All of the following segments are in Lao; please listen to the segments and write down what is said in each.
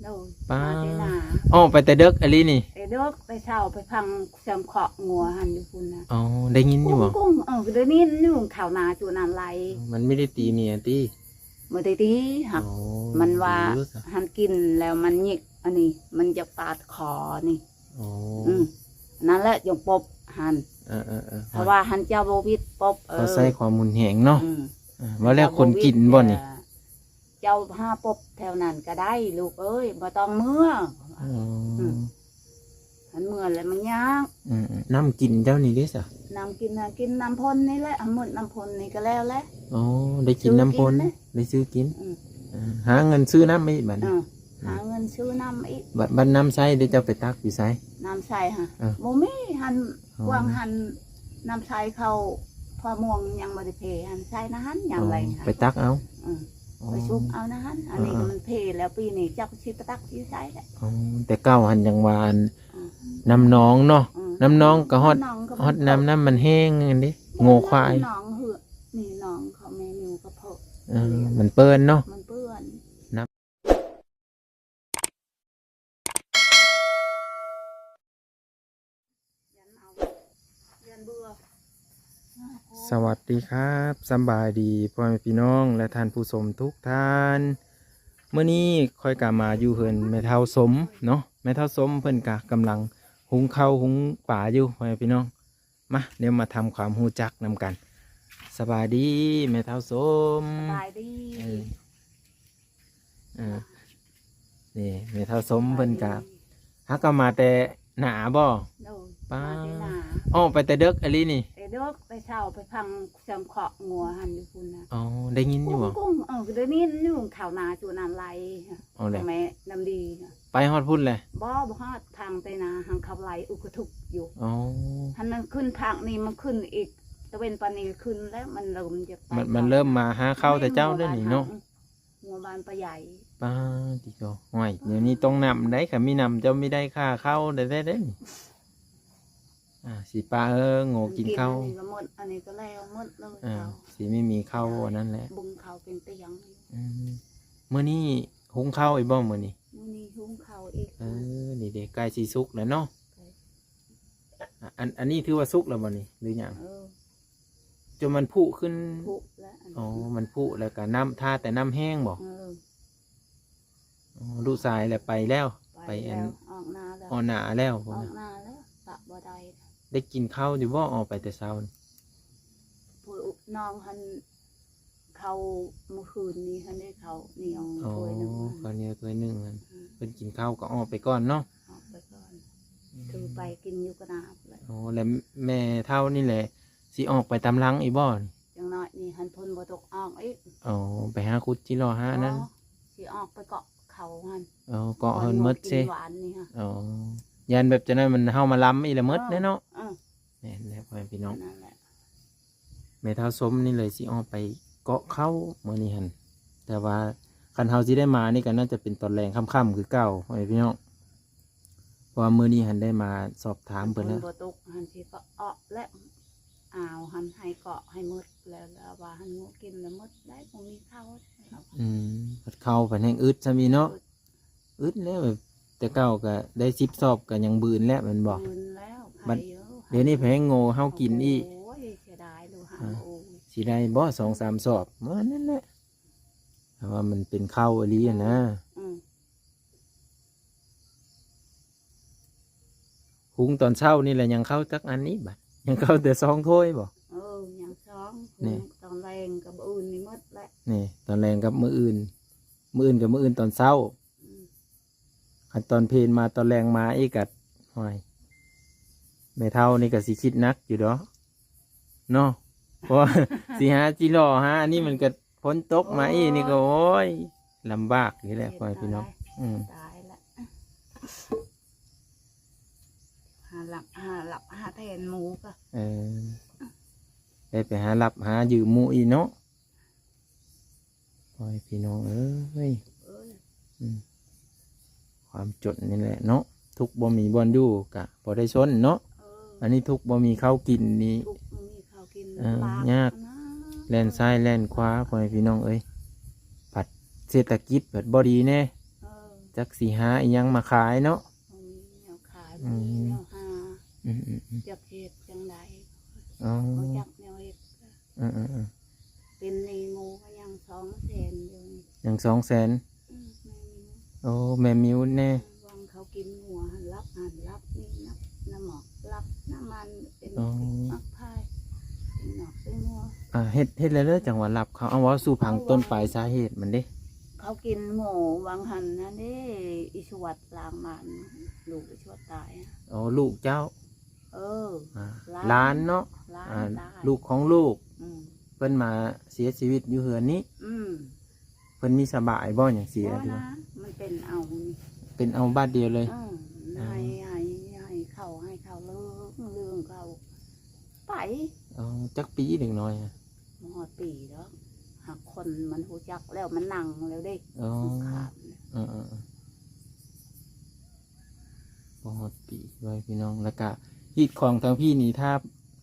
ໂດຍ ປ້າ ມາແຕ່ນາ ອອກໄປແຕ່ເດິກອີ່ຫຼີນີ້? ແຕ່ເດິກ ແຕ່ເຊົ້າ ໄປຟັງສຽງຄອກງົວຫັ້ນຢູ່ພຸ້ນນະ. ອໍ ໄດ້ຍິນຢູ່ບໍ່? ກຸ້ງໆ ເອີ ໄດ້ຍິນຢູ່ ເຂົ້ານາຈຸນັ້ນໄຫຼ. ມັນບໍ່ໄດ້ຕີເມຍຕິ? ບໍ່ໄດ້ຕີ ຫາກ ອໍ ມັນວ່າ ດີຢູ່ຊະ ຫັ້ນກິນແລ້ວມັນຫຍິກອັນນີ້ ມັນຢາກປາດຄໍນີ້. ອໍ ອືມ ນັ້ນແຫຼະ ຈັ່ງປົບຫັ້ນ. ເອີໆໆ ເພາະວ່າຫັ້ນເຈົ້າບໍ່ວິດປົບ. ເອີ ເຂົາໃຊ້ຄວາມຮຸນແຮງເນາະ. ອືມ ເອີ ວ່າແລ້ວຄົນກິນບໍ່ນີ້? ເຈົ້າຫາປົບແຖວນັ້ນກໍໄດ້ລູກເອີຍ ບໍ່ຕ້ອງເມືອ. ອໍ ອືມ ຄັນເມືອແລ້ວມັນຍາກ. ອືມໆ ນ້ຳກິນເຈົ້ານີ້ເດ້ຊະ? ນ້ຳກິນນະ ກິນນ້ຳພົ້ນນີ້ແຫຼະ ໝົດນ້ຳພົ້ນນີ້ກໍແລ້ວແຫຼະ. ອໍ ໄດ້ກິນນ້ຳພົ້ນ ຊື້ກິນເດ້ ໄດ້ຊື້ກິນ. ອືມ ເອີ ຫາເງິນຊື້ນ້ຳອີກບັດນີ້. ເອີ ຫາເງິນຊື້ນ້ຳອີກ. ບັດ ບັດນ້ຳໃຊ້ເດ້ ເຈົ້າໄປຕັກຢູ່ໃສ? ນ້ຳໃຊ້ຫະ? ເອີ ບໍ່ມີຫັ້ນ. ອໍ ຫວ່າງຫັ້ນ ນ້ຳໃຊ້ເຂົາ ພວກມ່ວງຍັງບໍ່ໄດ້ເພຫັ້ນ ໃຊ້ນະຫັ້ນ ຍາມແລງຫັ້ນ ໄປຕັກເອົາ. ເອີ ອໍ ໄປຊຸກເອົານະຫັ້ນ. ອັນນີ້ ເອີໆ ກໍມັນເພແລ້ວ ປີນີ້ຈັກຊິໄປຕັກຢູ່ໃສແຫຼະ. ອໍ ແຕ່ເກົ່າຫັ້ນຍັງວ່າ ອືມ ນ້ຳໜອງເນາະ. ອືມ ນ້ຳໜອງກໍຮອດ ນ້ຳໜອງກໍ ຮອດນ້ຳ ນ້ຳມັນແຫ້ງນັ້ນເດ້ ງົວຄວາຍ. ນ້ອງເຮືອ ນີ້ໜອງເຂົາແມ່ນິວກໍເພີ້ນ. ເອີ ມັນເປື້ອນເນາະ ມັນເປື້ອນ. ສະຫວັດດີຄັບ ສະບາຍດີພໍ່ແມ່ພີ່ນ້ອງ ແລະ ທ່ານຜູ້ຊົມທຸກທ່ານ. ມື້ນີ້ຂ້ອຍກໍມາຢູ່ເຮືອນແມ່ເຖົ້າສົມເນາະ. ແມ່ເຖົ້າສົມເພິ່ນກໍກຳລັງຫຸງເຂົ້າຫຸງປາຢູ່ ພໍ່ແມ່ພີ່ນ້ອງ. ມາ ດຽວມາທຳຄວາມຮູ້ຈັກນຳກັນ. ສະບາຍດີແມ່ເຖົ້າສົມ. ສະບາຍດີ. ເອີ ເອີ ນີ້ແມ່ເຖົ້າສົມເພິ່ນກະ ສະບາຍດີ ຫາກໍມາແຕ່ໜ້າບໍ່? ໂດຍ ປ້າ ມາແຕ່ໜ້າ. ອອກໄປແຕ່ເດິກອີ່ຫຼີນີ້? ແຕ່ເດິກ ແຕ່ເຊົ້າ ໄປຟັງສຽງຄອກງົວຫັ້ນຢູ່ພຸ້ນນະ. ອໍ ໄດ້ຍິນຢູ່ບໍ່? ກຸ້ງໆ ເອີ ໄດ້ຍິນຢູ່ ເຂົ້ານາຈຸນັ້ນໄຫຼ. ອໍ ແລ້ວ ແມ່ນ້ຳດີ ໄປຮອດພຸ້ນແຫຼະ? ບໍ່ ບໍ່ຮອດ ທາງໄປນາຫັ້ນເຂົາໄລ່ອຸກະທຸກຢູ່. ອໍ ຫັ້ນມັນຂຶ້ນພາກນີ້ ມັນຂຶ້ນອີກ ຕາເວັນປານນີ້ຂຶ້ນແລ້ວ ມັນເລີ່ມຈະໄປ ມັນ ມັນເລີ່ມມາຫາເຂົ້າແຕ່ເຊົ້າເດ້ນີ້ເນາະ. ງົວບ້ານປາໃຫຍ່. ປາຕິໂທ ໂອ້ຍ ດຽວນີ້ຕ້ອງນຳໄດ໋ ຄັນມີນຳເຈົ້າມີໄດ້ຄ່າເຂົ້າໄດ້ໆ ເດ້ນີ້. ອ່າ ຊິປາ ເອີ ງົວກິນເຂົ້າ ອັນນີ້ກໍໝົດ ອັນນີ້ກໍແລ້ວໝົດເລີຍ. ອ່າ ເຂົ້າ ຊິມີ ມີເຂົ້າ ອັນນັ້ນແຫຼະ ເບິ່ງເຂົ້າເປັນຕຽງຢູ່. ອືມ ມື້ນີ້ຫຸງເຂົ້າອີກບໍ່ມື້ນີ້? ມື້ນີ້ຫຸງເຂົ້າອີກ. ເອີ ນີ້ເດ້ ໃກ້ຊິສຸກແລ້ວເນາະ. ໃກ້ ອ່ະ ອັນ ອັນນີ້ຖືວ່າສຸກແລ້ວບໍ່ນີ້ ຫຼືຫຍັງ? ເອີ ຈົນມັນຜຸຂຶ້ນ. ຜຸແລ້ວ ອໍ ມັນຜຸແລ້ວກໍນ້ຳ ຖ້າແຕ່ນ້ຳແຫ້ງບໍ່? ເອີ ອໍ ລູກຊາຍແຫຼະໄປແລ້ວ ໄປ ໄປອັນ ອອກນາແລ້ວ ອອກນາແລ້ວ ອອກນາແລ້ວ ປະບໍ່ໄດ້. ໄດ້ກິນເຂົ້າຢູ່ບໍ່ ອອກໄປແຕ່ເຊົ້ານີ້? ຜູ້ນ້ອງຫັ້ນ ເຂົ້າມື້ຄືນນີ້ຫັ້ນເດ້ ເຂົ້າໜຽວ ອໍ ຖ້ວຍໜຶ່ງ. ເຂົ້າໜຽວຖ້ວຍໜຶ່ງຫັ້ນ. ອືມ ເພິ່ນກິນເຂົ້າກໍອອກໄປກ່ອນເນາະ. ອອກໄປກ່ອນ. ອືມ ຖືໄປກິນຢູ່ກະນາພຸ້ນແຫຼະ. ອໍ ແລ້ວແມ່ເຖົ້ານີ້ແຫຼະ ຊິອອກໄປຕາມຫຼັງອີກບໍ່? ຈັ່ງໜ້ອຍນີ້ຫັ້ນ ຝົນບໍ່ຕົກ ອອກອີກ. ອໍ ໄປຫາຂຸດຈິເລາະຫານັ້ນ. ອໍ ຊິອອກໄປເກາະເຂົາຫັ້ນ. ອໍ ເກາະເພິ່ນໝົດເຊ. ຫວານນີ້ຫະ. ອໍ ຢ້ານແບບຈັ່ງນັ້ນມັນ ເຮົາມາລຳອີກແລ້ວໝົດແຫຼະເນາະ. ເອີ ເອີ ແມ່ນແລ້ວ ພໍ່ແມ່ພີ່ນ້ອງ ນັ້ນແຫຼະ. ແມ່ເຖົ້າສົມນີ້ເລີຍຊິອອກໄປເກາະເຂົາມື້ນີ້ຫັ້ນ. ແຕ່ວ່າຄັນເຮົາຊິໄດ້ມານີ້ກໍໜ້າຈະເປັນຕອນແລງຄ່ຳໆຄືເກົ່າ ພໍ່ແມ່ພີ່ນ້ອງ. ເພາະວ່າມື້ນີ້ຫັ້ນໄດ້ມາສອບຖາມເພິ່ນແລ້ວ ຝົນບໍ່ຕົກຫັ້ນຊິເກາະເອາະແລ້ວ ອ່າວຫັ້ນໃຫ້ເກາະໃຫ້ໝົດແລ້ວ ແລ້ວວ່າຫັ້ນງົວກິນແລ້ວໝົດໄດ້ ບໍ່ມີເຂົ້າ. ອືມ ພັດເຂົ້າພັດແຮ່ງອຶດຊ້ຳອີກເນາະ. ອຶດ ອຶດແລ້ວ ແບບແຕ່ເກົ່າກໍໄດ້ສິບສອບກໍຍັງບືນແລ້ວແມ່ນບໍ່? ບືນແລ້ວ. ບັດ ດຽວນີ້ແພງໂງ່ເຮົາກິນອີກ. ໂອ້ຍ ເສຍດາຍດູຫາ. ອ່າ ໂອ້ຍ ຊິໄດ້ບໍ່ ສອງສາມສອບ? ວ່ານັ້ນແຫຼະ ຖ້າວ່າມັນເປັນເຂົ້າອີ່ຫຼີຫັ້ນນະ. ອືມ ອືມ ຫຸງຕອນເຊົ້ານີ້ແຫຼະ ຍັງເຂົ້າຈັກອັນນີ້ບັດ? ຍັງເຂົ້າແຕ່ສອງຖ້ວຍບໍ່? ເອີ ຍັງສອງ. ແນ່ ຫຸງຕອນແລງກັບມື້ອື່ນນີ້ໝົດແຫຼະ. ແນ່ ຕອນແລງກັບມື້ອື່ນ ມື້ອື່ນກັບມື້ອື່ນຕອນເຊົ້າ. ອືມ ຄັນຕອນເພນມາ ຕອນແລງມາອີກກໍ ໂອ້ຍ ແມ່ເຖົ້ານີ້ກໍຊິຄິດໜັກຢູ່ດອກເນາະ. ເພາະວ່າຊິຫາຈິເລາະຫາອັນນີ້ ມັນກໍຝົນຕົກມາອີກນີ້ກໍ ໂອ້ຍ ໂອ້ຍ ລຳບາກຢູ່ແຫຼະ ແມ່ນ ພໍ່ແມ່ພີ່ນ້ອງ. ຕາຍ ອືມ ຕາຍລະ ຫາລັບ ຫາລັບຫາແທນໝູ່ກໍ ເອີ ໄດ້ໄປຫາລັບຫາຢືມໝູ່ອີກເນາະ. ໂອ້ຍ ພີ່ນ້ອງເອີຍ ເອີຍ ອືມ ຄວາມຈົນນີ້ແຫຼະເນາະ ທຸກບໍ່ມີບ່ອນຢູ່ກະບໍ່ໄດ້ຊົນເນາະ. ເອີ ອັນນີ້ທຸກບໍ່ມີເຂົ້າກິນນີ້ ທຸກບໍ່ມີເຂົ້າກິນ ເອີ ຍາກນະ ແລ່ນຊ້າຍແລ່ນຂວາ ພໍ່ແມ່ພີ່ນ້ອງເອີຍ. ພັດເສດຖະກິດພັດບໍ່ດີແດ່ ເອີ ຈັກຊິຫາອີ່ຫຍັງມາຂາຍເນາະ. ບໍ່ມີແນວຂາຍ ອືມ ບໍ່ມີແນວຫາ ອືມໆໆ ຈັກເຮັດຈັ່ງໃດ ອໍ ບໍ່ຈັກແນວເຮັດ ເອີໆໆ ເປັນໜີ້ໝູ່ກໍຍັງສອງແສນຢູ່ນີ້ ຍັງສອງແສນ. ອືມ ແມ່ມີ ໂອ້ ແມ່ມິວແດ່ ຫວ່າງເຂົາກິນງົວຫັ້ນ ລັບຫັ້ນລັບນີ້ ນັບນ້ຳໝອກ ລັບນ້ຳມັນ ເປັນ ອໍ ໝາກພາຍ ເປັນໜອກເປັນງົວ ອ່າ ເຮັດ ເຮັດແລ້ວເລີຍ ຈັ່ງວ່າລັບເຂົາ. ເອົາ ເວົ້າສູ່ຟັງ ເອົາ ຕົ້ນປາຍສາເຫດມັນເດ້. ເຂົາກິນງົວຫວ່າງຫັ້ນຫັ້ນເດ້ ອີສວດ ລ້າງບ້ານ ລູກອີສວດຕາຍ. ອໍ ລູກເຈົ້າ ເອີ ອ່າ ຫຼານ ຫຼານເນາະ ຫຼານ ອ່າ ຕາຍ ລູກຂອງລູກ ອືມ ເພິ່ນມາເສຍຊີວິດຢູ່ເຮືອນນີ້ ອືມ ເພິ່ນມີສະບາຍບໍ່ຫຍັງຊີ້ ບໍ່ນະ ມັນເປັນເອົາ ເປັນເອົາບາດດຽວເລີຍ ເອີ ໃຫ້ ໃຫ້ ໃຫ້ເຂົ້າ ໃຫ້ເຂົ້າເລີກ ເລື່ອງເຂົ້າໄປ. ອໍ ຈັກປີເດັກນ້ອຍ? ບໍ່ຮອດປີດອກ ຫາກຄົນມັນຮູ້ຈັກແລ້ວ ມັນນັ່ງແລ້ວເດ້ ອໍ ມັນຂາດ ເອີໆໆ ບໍ່ຮອດປີໄວ້ພີ່ນ້ອງ. ແລ້ວກະຮີດຄອງທາງພີ້ນີ້ ຖ້າ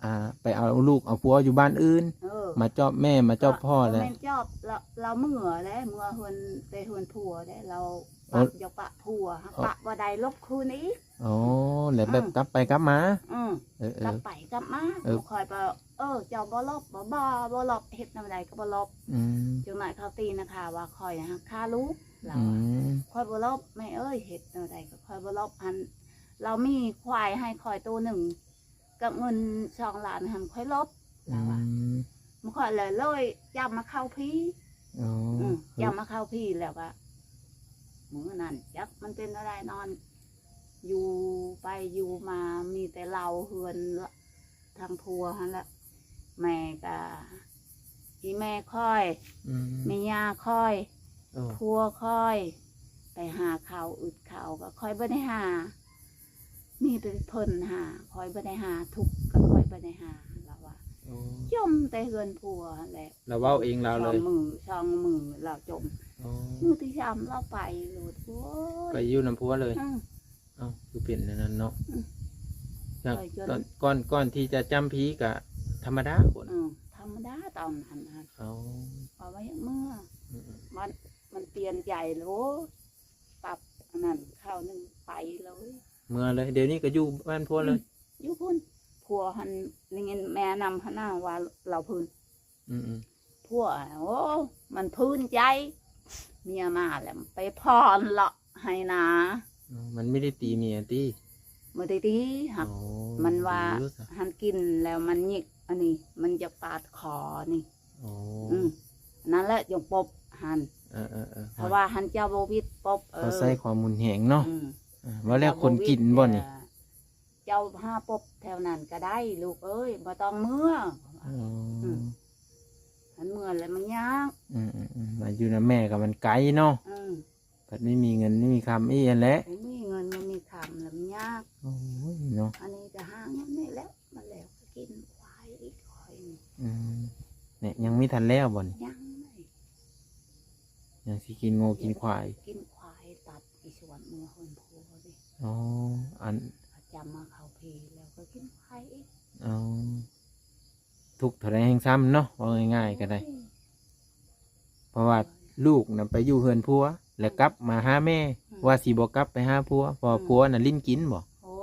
ອ່າ ໄປເອົາລູກເອົາຜົວຢູ່ບ້ານອື່ນ ເອີ ມາຈອບແມ່ ມາຈອບພໍ່ແລ້ວ ແມ່ນຈອບ ລາວ ລາວເມືອແລ້ວ ເມືອເຮືອນ ແຕ່ເຮືອນຜົວແລ້ວ ລາວ ໂອ້ ປັກ ຢາກປະຜົວ ຫາກ ໂອ້ ປະບໍ່ໄດ້ ລົບຄືນອີກ. ອໍ ແລ້ວແບບ ເອີ ກັບໄປກັບມາ ອືມ ເອີໆ ກັບໄປກັບມາ ເອີ ຂ້ອຍກໍ ເອີ ເຈົ້າບໍ່ລົບ ບໍ່ ບໍ່ລົບ ເຮັດແນວໃດກໍບໍ່ລົບ ອືມ ຈັ່ງໜ້ອຍເຂົາຕີນະຄະວ່າຂ້ອຍຫາກຂ້າລູກ ລາວ ອືມ ຂ້ອຍບໍ່ລົບ ແມ່ເອີຍ ເຮັດແນວໃດກໍຂ້ອຍບໍ່ລົບ ຫັ້ນ ລາວມີຄວາຍໃຫ້ຂ້ອຍໂຕໜຶ່ງ ກັບເງິນສອງລ້ານຫັ້ນຂ້ອຍລົບ ລາວວ່າ ອືມ ມັນຂ້ອຍເລີຍ ເລີຍຈຳມາເຂົ້າພີ້ ອໍ ອືມ ຈຳມາເຂົ້າພີ້ ແລ້ວກໍມື້ນັ້ນຈັກມັນເປັນແນວໃດ ນອນຢູ່ໄປຢູ່ມາ ມີແຕ່ເຫຼົ້າເຮືອນທາງຜົວຫັ້ນລະ ແມ່ກໍ ອີແມ່ຂ້ອຍ ອືມ ແມ່ຍ່າຂ້ອຍ ໂອ້ ຜົວຂ້ອຍ ໄປຫາເຂົ້າ ອຶດເຂົ້າ ກໍຂ້ອຍບໍ່ໄດ້ຫາ ມີແຕ່ເພິ່ນຫາ ຂ້ອຍບໍ່ໄດ້ຫາ ທຸກກໍຂ້ອຍບໍ່ໄດ້ຫາ ລາວວ່າ ໂອ້ ຈົ່ມແຕ່ເຮືອນຜົວຫັ້ນແຫຼະ ລາວເວົ້າເອງລາວເລີຍ ສອງມື້ ສອງມື້ລາວຈົ່ມ ໂອ້ ມື້ທີສາມລາວໄປໂລດ ໂອ້ຍ ໄປຢູ່ນຳຜົວເລີຍ ອືມ ເອົ້າ ຄືເປັນແນວນັ້ນເນາະ ອືມ ຕອນ ກ່ອນ ກ່ອນທີ່ຈະຈຳຜີກະທຳມະດາພຸ້ນ ອືມ ທຳມະດາຕອນນັ້ນນະ ເອົາ ເອົາໄວ້ເມືອ ອືມໆ ມັນ ມັນປ່ຽນໃຈໂລດ ປັບອັນນັ້ນ ຄາວໜຶ່ງໄປເລີຍ ເມືອເລີຍ ດຽວນີ້ກໍຢູ່ບ້ານຜົວເລີຍ ອືມ ຢູ່ພຸ້ນ ຜົວຫັ້ນ ໄດ້ຍິນແມ່ນຳຫັ້ນນະວ່າລາວພຸ້ນ ອືມໆ ຜົວ ໂອ້ ມັນຜືນໃຈ ເມຍມາແລ້ວໄປຜ່ອນເລາະໄຮ່ນາ ອໍ ມັນບໍ່ໄດ້ຕີເມຍຕິ ບໍ່ໄດ້ຕີ ຫາກ ອໍ ມັນວ່າ ດີຢູ່ຊະ ຫັ້ນກິນແລ້ວມັນຫຍິກ ອັນນີ້ ມັນຢາກປາດຄໍນີ້ ອໍ ອືມ ນັ້ນແຫຼະ ຈັ່ງປົບຫັ້ນ ເອີໆໆ ເພາະວ່າຫັ້ນເຈົ້າບໍ່ຫວິດປົບ ເອີ ເຂົາໃຊ້ຄວາມຮຸນແຮງເນາະ ອືມ ອ່າ ວ່າແລ້ວຄົນກິນບໍ່ນີ້ ເຈົ້າຫາປົບແຖວນັ້ນກໍໄດ້ ລູກເອີຍ ບໍ່ຕ້ອງເມືອ ອໍ ອືມ ຄັນເມືອແລ້ວມັນຍາກ ອືມໆໆ ມາຢູ່ນຳແມ່ກໍມັນໄກເນາະ ອືມ ພັດບໍ່ມີເງິນບໍ່ມີຄຳອີກຫັ້ນແຫຼະ ບໍ່ມີເງິນບໍ່ມີຄຳແລ້ວມັນຍາກ ໂອ້ຍເນາະ ອັນນີ້ກໍຫາເງິນນີ້ແຫຼະ ມາແລ້ວກໍກິນຄວາຍອີກຂ້ອຍນີ້ ອືມ ນີ້ຍັງມີທັນແລ້ວບໍ່ນີ້ ຍັງ ຍັງຊິກິນງົວກິນຄວາຍ ກິນຄວາຍ ຕັດ ອີສວນເມືອເຮືອນຜົວເດ້ ອໍ ອັນ ຈຳມາເຂົ້າພີແລ້ວກໍກິນຄວາຍອີກ ອໍ ທຸກເທົ່າໃດແຮ່ງຊ້ຳເນາະ ເວົ້າງ່າຍໆກໍໄດ້ ໂອ້ຍ ເພາະວ່າລູກນະໄປຢູ່ເຮືອນຜົວ ແລ້ວກັບມາຫາແມ່ ອືມ ວ່າຊິບໍ່ກັບໄປຫາຜົວ ເພາະວ່າ ອືມ ຜົວນະຫຼິ້ນກິນບໍ ໂອ້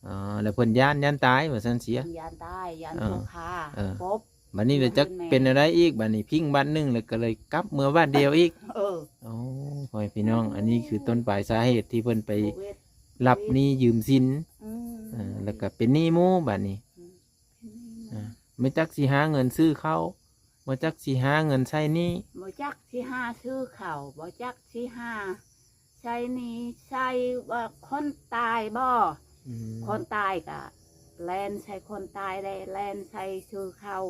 ອໍ ແລ້ວເພິ່ນຢ້ານ ຢ້ານຕາຍວ່າຊັ້ນເສຍ ຢ້ານຕາຍ ຢ້ານ ເອີ ຖືກຂ້າ ເອີ ປົບ ບັດນີ້ລະຈັກເປັນແນວໃດອີກ ບັດນີ້ພິ້ງບາດໜຶ່ງ ແລ້ວກໍເລີຍກັບເມືອບາດດຽວອີກ ເອີ ໂອ້ ພໍ່ແມ່ພີ່ນ້ອງ ອັນນີ້ຄືຕົ້ນປາຍສາເຫດທີ່ເພິ່ນໄປ ໂຄວິດ ລັບໜີ້ຢືມສິນ ອືມ ເອີ ແລ້ວກໍເປັນໜີ້ໝູ່ບາດນີ້ ອືມ ເປັນໜີ້ໝູ່ ອ່າ ບໍ່ຈັກຊິຫາເງິນຊື້ເຂົ້າ ບໍ່ຈັກຊິຫາເງິນໃຊ້ໜີ້ ບໍ່ຈັກຊິຫາຊື້ເຂົ້າ ບໍ່ຈັກຊິຫາ ໃຊ້ໜີ້ໃຊ້ວ່າຄົນຕາຍບໍ່ ອືມ ຄົນຕາຍກະແລ່ນໃສ່ຄົນຕາຍແຫຼະ ແລ່ນໃສ່ຊື້ເຂົ້າ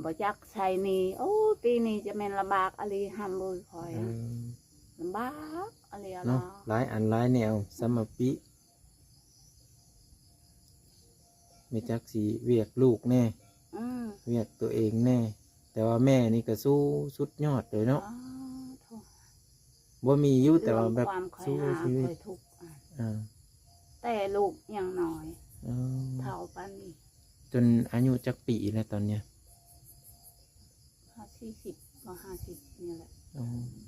ບໍ່ຈັກໃຊ້ໜີ້ ໂອ້ ປີນີ້ຈະແມ່ນລຳບາກອີ່ຫຼີ ຫ້າມເອີຍຂ້ອຍ ອືມ ລຳບາກອີ່ຫຼີ ເນາະ ລະ ຫຼາຍອັນຫຼາຍແນວ ສຳມະປິ ບໍ່ຈັກຊິວຽກລູກແດ່ ອືມ ວຽກຕົວເອງແດ່ ແຕ່ວ່າແມ່ນີ້ກໍສູ້ສຸດຍອດເລີຍເນາະ ອໍ ໂທ້ ບໍ່ມີຢູ່ ແຕ່ວ່າແບບ ຄວາມຂ້ອຍ ສູ້ຊີວິດ ຂ້ອຍທຸກ ອ່າ ແຕ່ລູກຍັງນ້ອຍ ເອີ ເຖົ້າປານນີ້ ຈົນອາຍຸຈັກປີແລ້ວຕອນນີ້? ຫ້າ ສີ່ສິບ ກໍຫ້າສິບນີ້ແຫຼະ ອໍ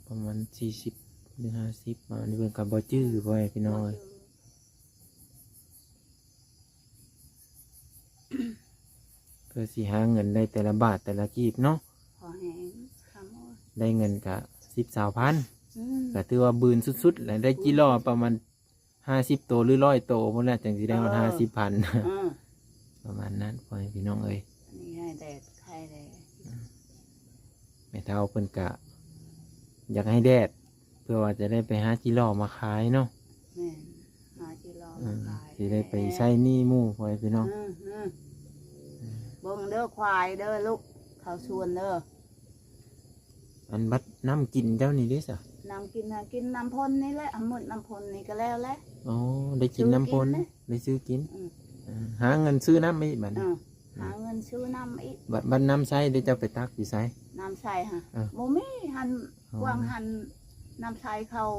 ປະມານສີ່ສິບ ຫຼືຫ້າສິບ ອັນນີ້ເພິ່ນກໍບໍ່ຈື່ ພໍ່ແມ່ພີ່ນ້ອງເອີຍ. ເພື່ອຊິຫາເງິນໄດ້ແຕ່ລະບາດແຕ່ລະກີບເນາະ ພໍແຮງ ໄດ້ເງິນກະສິບ ຊາວພັນ ອືມ ກະຖືວ່າບືນສຸດໆ ແລ້ວໄດ້ຈີ່ລໍປະມານຫ້າສິບໂຕ ຫຼືຮ້ອຍໂຕພຸ້ນແຫຼະ ຈັ່ງຊິໄດ້ຮອດ ເອີ ຫ້າສິບພັນ ເອີ ປະມານນັ້ນ ພໍ່ແມ່ພີ່ນ້ອງເອີຍ. ອັນນີ້ໃຫ້ແດດ ໄຄແດ່ ແມ່ເຖົ້າເພິ່ນກະຢາກໃຫ້ແດດ ເພື່ອວ່າຈະໄດ້ໄປຫາຈີ່ລໍມາຂາຍເນາະ. ແມ່ນ ຫາຈີ່ລໍມາຂາຍ ເອີ ຊິໄດ້ໄປໃຊ້ໜີ້ໝູ່ ພໍ່ແມ່ພີ່ນ້ອງ. ອືມໆ ເບິ່ງເດີ ຄວາຍເດີລູກ ເຂົ້າສວນເດີ. ອັນບັດນ້ຳກິນເຈົ້ານີ້ເດ້ຊະ? ນ້ຳກິນ ຫາກິນນ້ຳພົ້ນນີ້ແຫຼະ ໝົດນ້ຳພົ້ນນີ້ກໍແລ້ວແຫຼະ. ອໍ ໄດ້ກິນນ້ຳພົ້ນ ໄດ້ຊື້ກິນ ອືມ ເອີ ຫາເງິນຊື້ນ້ຳອີກບັດນີ້ ເອີ ຫາເງິນຊື້ນ້ຳອີກ. ບັດ ບັດນ້ຳໃຊ້ເດ້ ເຈົ້າໄປຕັກຢູ່ໃສ? ນ້ຳໃຊ້ຫະ ເອີ ບໍ່ມີຫັ້ນ ອໍ ຫວ່າງຫັ້ນ ນ້ຳໃຊ້ເຂົາ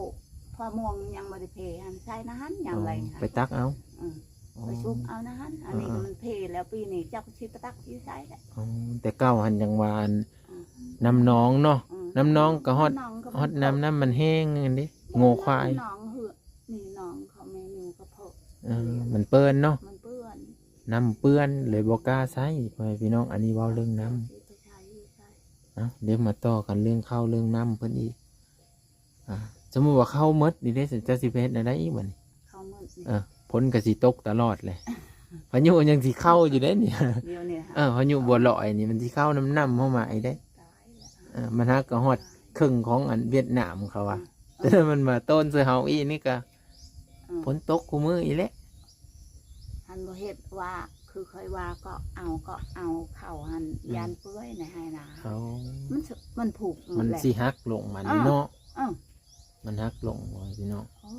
ພໍ່ມ່ວງຍັງບໍ່ໄດ້ເພຫັ້ນ ໃຊ້ນະຫັ້ນ ຍາມແລງຫັ້ນ ໄປຕັກເອົາ ອືມ ອໍ ໄປຊຸກເອົານະຫັ້ນ. ອັນນີ້ ເອີ ກໍມັນເພແລ້ວ ປີນີ້ຈັກຊິໄປຕັກຢູ່ໃສແຫຼະ. ອໍ ແຕ່ເກົ່າຫັ້ນຍັງວ່າອັນ ອືມ ນ້ຳໜອງເນາະ ອືມ ນ້ຳໜອງກໍຮອດ ຮອດນ້ຳ ນ້ຳມັນແຫ້ງຫັ້ນເດ້ ງົວຄວາຍ ນ້ຳໜອງເຫືອ ນີ້ໜອງເຂົາແມ່ນຢູ່ກະເພາະ ເອີ ມັນເປື້ອນເນາະ ມັນເປື້ອນ ນ້ຳເປື້ອນເລີຍບໍ່ກ້າໃຊ້ ພໍ່ແມ່ພີ່ນ້ອງ. ອັນນີ້ເວົ້າເລື່ອງນ້ຳ ເອົາ ດຽວມາຕໍ່ກັນເລື່ອງເຂົ້າເລື່ອງນ້ຳເພິ່ນອີກ. ອ່າ ສົມມຸດວ່າເຂົ້າໝົດນີ້ເດ້ ເຈົ້າຊິໄປເຮັດແນວໃດອີກບັດນີ້? ເຂົ້າໝົດນີ້ ເອີ ຝົນກໍຊິຕົກຕະຫຼອດແຫຼະ ພາຍຸຍັງຊິເຂົ້າຢູ່ເດ້ນີ້ ດຽວນີ້ ເອີ ພາຍຸບົວລອຍນີ້ມັນຊິເຂົ້ານຳນ້ຳເຮົາມາອີກເດ້ ຕາຍແລ້ວ ເອີ ມັນຫາກກໍຮອດເຄິ່ງຂອງອັນຫວຽດນາມເຂົາວ່າ ອືມ ແຕ່ມັນມາໂຕນໃສ່ເຮົາອີກນີ້ກໍ ອືມ ຝົນຕົກຄູ່ມື້ອີກແຫຼະ. ຫັ້ນບໍ່ເຮັດວ່າ ຄືຂ້ອຍວ່າ ກໍເອົາ ກໍເອົາເຂົ້າຫັ້ນ ອືມ ຢ້ານເປື່ອຍໃນໄຮ່ນາ ເອົາ ມັນ ມັນຜຸ ມັນຊິຫັກລົງມານີ້ເນາະ ເອີ ມັນຫັກລົງ ໂອ້ຍ ພີ່ນ້ອງ ໂອ້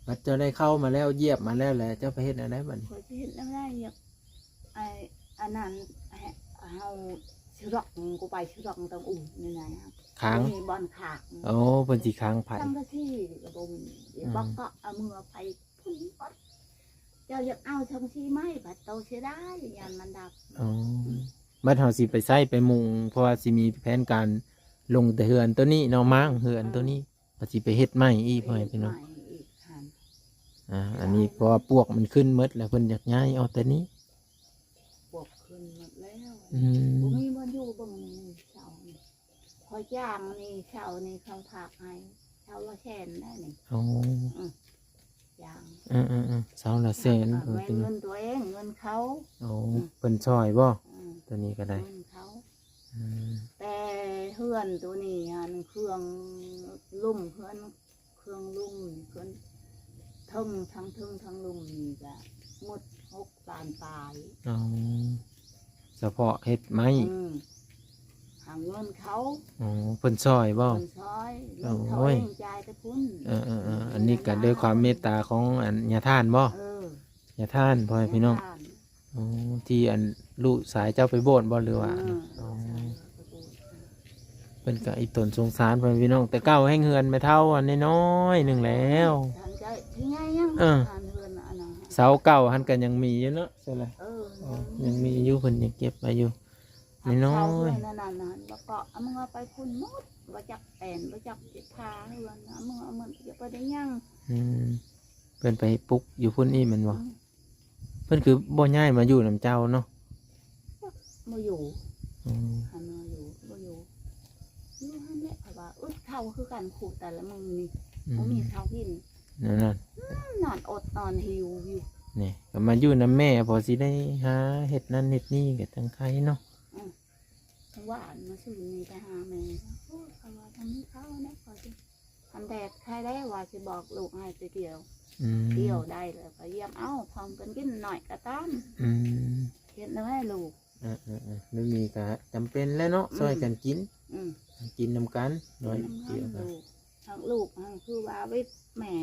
ບັດເຈົ້າໄດ້ເຂົ້າມາແລ້ວ ຢຽບມາແລ້ວແຫຼະ ເຈົ້າໄປເຮັດແນວໃດບັດນີ້? ຂ້ອຍຊິເຮັດແນວໃດ ຢາກ ໄອ້ ອັນນັ້ນ ໃຫ້ເຮົາສະຫຼອກ ກູໄປສະຫຼອກ ຕ້ອງອູ້ນນີ້ນະ ຄ້າງ ມີບ່ອນຄ້າງ ໂອ້ ເພິ່ນຊິຄ້າງໃຜ? ສັງກະສີກໍບໍ່ມີ ອືມ ບັກກໍເອົາເມືອໄປພຸ້ນໝົດ ເຈົ້າຢາກເອົາສັງກະສີໃໝ່ ບັດໂຕເສຍດາຍ ຢ້ານມັນດັບ ອໍ ອືມ ບັດເຮົາຊິໄປໃຊ້ໄປມຸງ ເພາະວ່າຊິມີແຜນການລົງແຕ່ເຮືອນໂຕນີ້ເນາະ ມ້າງເຮືອນໂຕນີ້ ກໍຊິໄປເຮັດໃໝ່ອີກ ເຮັດໃໝ່ອີກ ພໍ່ແມ່ພີ່ນ້ອງ ອັນນີ້ເພາະວ່າປວກມັນຂຶ້ນໝົດແລ້ວ ເພິ່ນຢາກຍ້າຍອອກແຕ່ນີ້ ປວກຂຶ້ນໝົດແລ້ວ ອືມ ບໍ່ມີບ່ອນຢູ່ ເບິ່ງນີ້ເສົານີ້ ຂ້ອຍຈ້າງນີ້ ເສົານີ້ເຂົາຝາກໃຫ້ ເສົາລະແສນໄດ໋ນີ້ ອໍ ອືມ ຈ້າງ ເອີໆໆ ເສົາລະແສນ ເອີ ແມ່ນເງິນຕົວເອງ ເງິນເຂົາ ໂອ້ ອືມ ເພິ່ນຊ່ອຍບໍ່? ອືມ ຕົວນີ້ກໍໄດ້ ເງິນເຂົາ ອືມ ແຕ່ເຮືອນໂຕນີ້ຫັ້ນ ເຄື່ອງລຸ່ມ ເຮືອນ ເຄື່ອງລຸ່ມ ເຄື່ອງເທິງ ທັງເທິງທັງລຸ່ມນີ້ກະໝົດຫົກລ້ານປາຍ ອໍ ສະເພາະເຮັດໄມ້ ອືມ ຫາເງິນເຂົາ ອໍ ເພິ່ນຊ່ອຍບໍ່? ເພິ່ນຊ່ອຍ ເງິນເຂົາເອງ ໂອ້ຍ ຈ່າຍແຕ່ພຸ້ນ ເອີໆໆ ອັນນີ້ກະດ້ວຍຄວາມເມດຕາຂອງອັນຍາທ່ານບໍ່? ເອີ ຍາທ່ານ ພໍ່ແມ່ພີ່ນ້ອງ ຍາທ່ານ ໂອ້ ທີ່ອັນລູກຊາຍເຈົ້າໄປໂບດບໍ່ ຫຼືວ່າ ອືມ ອໍ ເພິ່ນກໍອີ່ຕົນສົງສານ ພໍ່ແມ່ພີ່ນ້ອງ ແຕ່ເກົ່າແຮ່ງເຮືອນແມ່ເຖົ້າອັນນ້ອຍໆໜຶ່ງແລ້ວ ເອີ ເສົາເກົ່າຫັ້ນກໍຍັງມີຢູ່ເນາະ ໃຊ່ລະ ເອີ ຍັງມີຢູ່ ເພິ່ນຍັງເກັບໄວ້ຢູ່ ນ້ອຍໆ ເສົາເຮືອນອັນນັ້ນ ແລ້ວກໍເອົາເມືອໄປພຸ້ນໝົດ ບໍ່ຈັກແປນ ບໍ່ຈັກຊິທາເຮືອນ ເອົາເມືອ ເອົາມັນ ບໍ່ໄດ້ຫຍັງ ອືມ ເພິ່ນໄປປຸກຢູ່ພຸ້ນອີກແມ່ນບໍ່? ອືມ ເພິ່ນຄືບໍ່ຍ້າຍມາຢູ່ນຳເຈົ້າເນາະ? ບໍ່ຢູ່ ອືມ ຫັ້ນບໍ່ຢູ່ ບໍ່ຢູ່ ຢູ່ຫັ້ນແຫຼະ ເພາະວ່າອຶດເຂົ້າຄືກັນ ຄູ່ແຕ່ລະມື້ນີ້ ອືມ ບໍ່ມີເຂົ້າກິນ ນັ້ນ ອືມ ນອນອົດນອນຫິວຢູ່ ນີ້ກໍມາຢູ່ນຳແມ່ ພໍຊິໄດ້ຫາເຮັດນັ້ນເຮັດນີ້ກໍຈັ່ງໄຄເນາະ ອືມ ຫວານມາຊື່ນີ້ໄປຫາແມ່ ໂອ້ຍ ເຂົາວ່າບໍ່ມີເຂົ້າແລ້ວ ເຂົາຊິ ຄັນແດດໃຄແລ້ວວ່າຊິບອກລູກໃຫ້ໄປກ່ຽວ ອືມ ກ່ຽວໄດ້ແລ້ວກໍຢ້ຽມເອົາ ພ້ອມກັນກິນໜ້ອຍກໍຕາມ ອືມ ເຮັດແນວໃຫ້ລູກ ເອີໆໆ ແນວນີ້ກໍຈຳເປັນແຫຼະເນາະ ອືມ ຊ່ອຍກັນກິນ ອືມ ກິນນຳກັນ ກິນນຳກັນ ນ້ອຍກ່ຽວກໍ ລູກ ທັງລູກຫັ້ນຄືວ່າວິດແມ່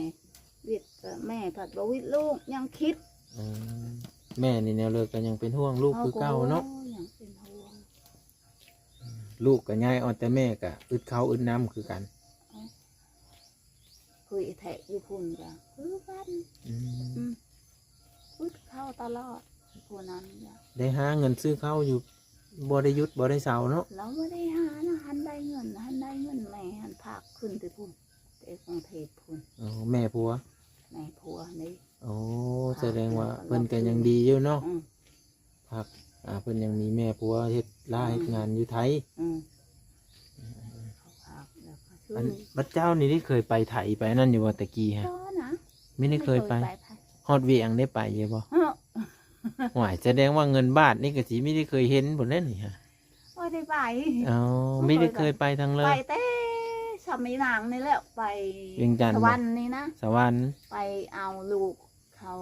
ວິດກໍແມ່ພັດບໍ່ວິດລູກ ຍັງຄິດ ອືມ ແມ່ນີ້ແນວເລີກກໍຍັງເປັນຫ່ວງລູກຄືເກົ່າເນາະ ຍັງເປັນຫ່ວງ ລູກກໍຍ້າຍອອກແຕ່ແມ່ກໍອຶດເຂົ້າອຶດນ້ຳຄືກັນ ຄືອີແທະຢູ່ພຸ້ນກໍຄືກັນ ອືມ ອືມ ອຶດເຂົ້າຕະຫຼອດ ຜູ້ນັ້ນກໍ ໄດ້ຫາເງິນຊື້ເຂົ້າຢູ່ ບໍ່ໄດ້ຢຸດບໍ່ໄດ້ເຊົາເນາະ ລາວບໍ່ໄດ້ຫານະ ຫັ້ນໄດ້ເງິນ ຫັ້ນໄດ້ເງິນ ແມ່ຫັ້ນພາກຂຶ້ນແຕ່ພຸ້ນ ແຕ່ ໄປກຸງເທບພຸ້ນ. ອໍ ແມ່ຜົວ? ແມ່ຜົວນີ້. ໂອ້ ສະແດງວ່າເພິ່ນກໍຍັງດີຢູ່ເນາະ. ອືມ ພັກ ອ່າ ເພິ່ນຍັງມີແມ່ຜົວເຮັດລ້າເຮັດງານຢູ່ໄທ. ອືມ ອັນບັດເຈົ້ານີ້ໄດ້ເຄີຍໄປໄທໄປນັ້ນຢູ່ບໍ່ແຕ່ກີ້ຮະ? ບໍ່ນະ ມີໄດ້ເຄີຍໄປ. ໄດ້ເຄີຍໄປ ຮອດວຽງໄດ້ໄປຢູ່ບໍ່? ເອີ ໂອ້ຍ ສະແດງວ່າເງິນບາດນີ້ກໍຊິມີໄດ້ເຄີຍເຫັນພຸ້ນແຫຼະນີ້ຮະ. ບໍ່ໄດ້ໄປ. ອໍ ບໍ່ເຄີຍໄປ ມີໄດ້ເຄີຍໄປທາງເລີຍ? ໄປແຕ່ຊຳອີນາງນີ້ແຫຼະ ໄປວຽງຈັນ ສະຫວັນນີ້ນະ. ສະຫວັນ ໄປເອົາລູກ ເຂົາ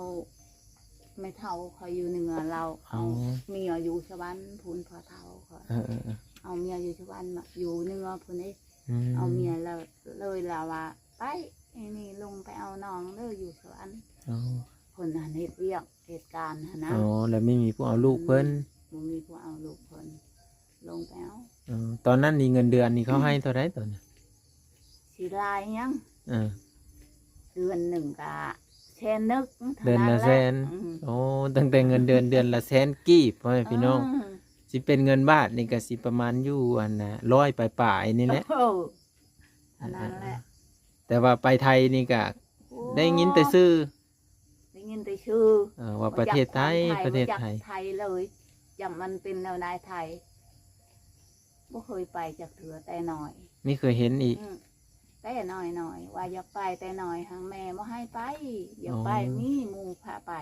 ແມ່ເຖົ້າຂ້ອຍຢູ່ເໜືອ ລາວເອົາ ອໍ ເມຍຢູ່ສະຫວັນພຸ້ນ ພໍ່ເຖົ້າຂ້ອຍ. ເອີໆໆ ເອົາເມຍຢູ່ສະຫວັນ ມາຢູ່ເໜືອພຸ້ນເດ້. ອືມ ເອົາເມຍ ແລ້ວເລີຍລາວວ່າ ໄປ ໄອ້ນີ້ລົງໄປເອົານ້ອງເດີຢູ່ສະຫວັນ. ອໍ ເພິ່ນຫັ້ນເຮັດວຽກເຮັດການຫັ້ນນະ. ອໍ ແລ້ວໄມ່ມີຜູ້ເອົາລູກເພິ່ນ. ອືມ ບໍ່ມີຜູ້ເອົາລູກເພິ່ນ ລົງໄປເອົາ. ອໍ ຕອນນັ້ນນີ້ເງິນເດືອນນີ້ເຂົາໃຫ້ເທົ່າໃດຕອນນັ້ນ? ຊິຫຼາຍຫຍັງ? ເອີ ເດືອນໜຶ່ງກະແສນໜຶ່ງ ເດືອນລະແສນ. ອືມ ໂອ້ ຕັ້ງແຕ່ເງິນເດືອນເດືອນລະແສນກີບ ພໍ່ແມ່ພີ່ນ້ອງ. ເອີ ຊິເປັນເງິນບາດນີ້ກະຊິປະມານຢູ່ອັນນະ ຮ້ອຍປາຍໆນີ້ແຫຼະ. ໂອ້ ອັນນັ້ນແຫຼະ. ເອີ ແຕ່ວ່າໄປໄທນີ້ກະ ໂອ້ ໄດ້ຍິນແຕ່ຊື່ ໄດ້ຍິນແຕ່ຊື່ ເອີ ວ່າປະເທດໄທ ປະເທດໄທ ບໍ່ຈັກໄທເລີຍ ຈັກມັນເປັນແນວໃດໄທ ບໍ່ເຄີຍໄປຈັກເທື່ອແຕ່ນ້ອຍ. ມີເຄີຍເຫັນອີກ? ອືມ ແຕ່ນ້ອຍໆ ວ່າຢາກໄປແຕ່ນ້ອຍ ຫາກແມ່ບໍ່ໃຫ້ໄປ ຢາກໄປ ອໍ ມີໝູ່ພາໄປ.